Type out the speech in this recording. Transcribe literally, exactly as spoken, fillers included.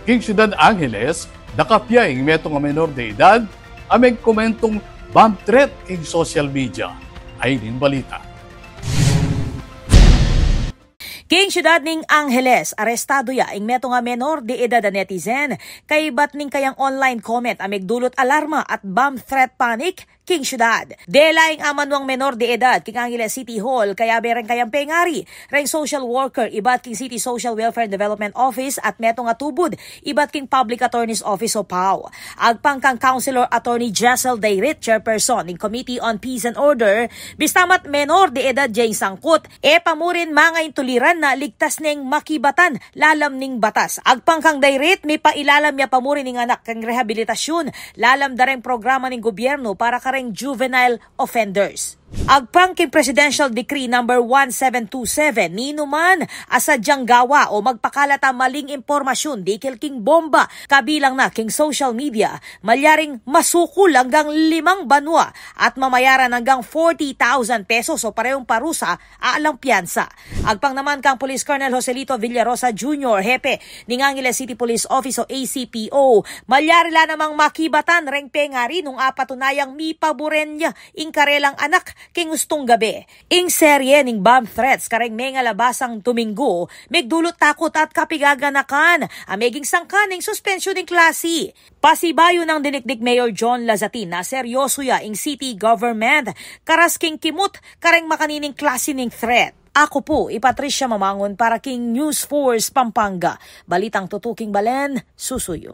King Syudad Angeles, dakap ya ing metung a menor de edad a megkomentong bomb threat king social media. Ayni ing balita. King syudad ning Angeles, arestadu ya ing metung a menor de edad a netizen kaibat ning kayang online comment a megdulut alarma at bomb threat panic king syudad. Dela ing amanuang menor de edad king Angeles City Hall, kayabe reng kayang pengari reng social worker ibat king City Social Welfare and Development Office at metung a tubud ibat king Public Attorney's Office o PAO. Agpang kang Councilor Attorney Jessel Dayrit, chairperson ning Committee on Peace and Order, bista mat menor de edad ya ing sangkut, e pa mu rin mangaintuliran na ligtas neng makibatan lalam ning batas. Agpang kang Dayrit, mipailalam ya pa mu rin ing anak keng rehabilitasyun lalam da reng programa ning gobyernu para kareng juvenile offenders. Agpang king Presidential Decree number one seven two seven, ninuman a sadyang gawa o magpakalat a maling impormasyun dikil king bomba, kabilang na king social media, malyaring masukul anggang limang banua at mamayaran anggang forty thousand pesos o parehong parusa alang piyansa. Agpang naman kang Police Colonel Joselito Villarosa Junior, hepe ning Angeles City Police Office o A C P O, malyari la namang makibatan reng pengari nung apatunayang mipaburen ya ing karelang anak king ustung gabe. Ing serye ning bomb threats kareng mengalabasang Dominggu, megdulut takut at kapigaganakan a meging sangkan ning suspensyun ning klasi. Pasibayu nang dinikdik Mayor John Lazatin na seryoso ya ing city government karas king kimut kareng makanining klasi ning threat. Aku pu i Patricia Mamangun para king News Force Pampanga. Balitang tutuking balen, susuyu.